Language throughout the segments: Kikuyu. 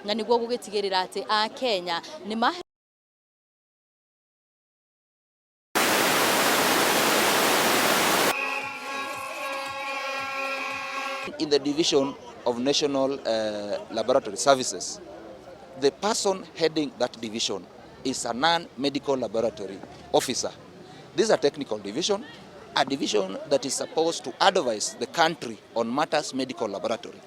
Na nĩguo gũgĩtigĩrĩra atĩ a Kenya nĩ ma In the division of National Laboratory Services, the person heading that division is a non-medical laboratory officer. This is a technical division, a division that is supposed to advise the country on matters medical laboratory.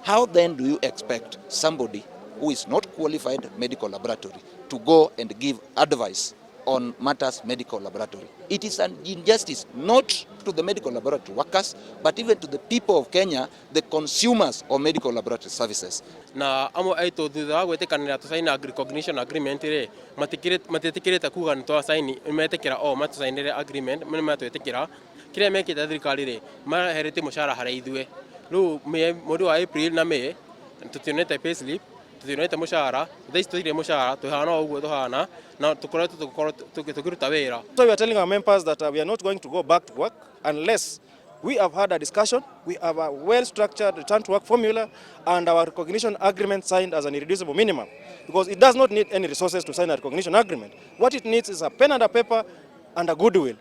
How then do you expect somebody who is not qualified medical laboratory to go and give advice on matters medical laboratory? It is an injustice not to the medical laboratory workers, but even to the people of Kenya, the consumers of medical laboratory services. Na amwe aitũ thutha wa gwĩtĩkanĩra tũcaina recognition agreement rĩ, matiĩtĩkĩrĩte kuga nĩ twacaini, nĩ metĩkĩra o matũcainĩre agreement, nĩ matwĩtĩkĩra. Kĩrĩa mekĩte thirikari rĩ, maheretie mũcara harĩ ithuĩ. Rĩu mweri wa April na May tũtionete payslip, tũtionete mũcara. Thaa ici tũtirĩ mũcara, tũhana o ũguo tũhana na tũkoretwo tũgĩkorwo tũkĩruta wĩra. So we are telling our members that we are not going to go back to work unless we have had a discussion, we have a well-structured return to work formula and our recognition agreement signed as an irreducible minimum. Because it does not need any resources to sign a recognition agreement. What it needs is a pen and a paper and a goodwill.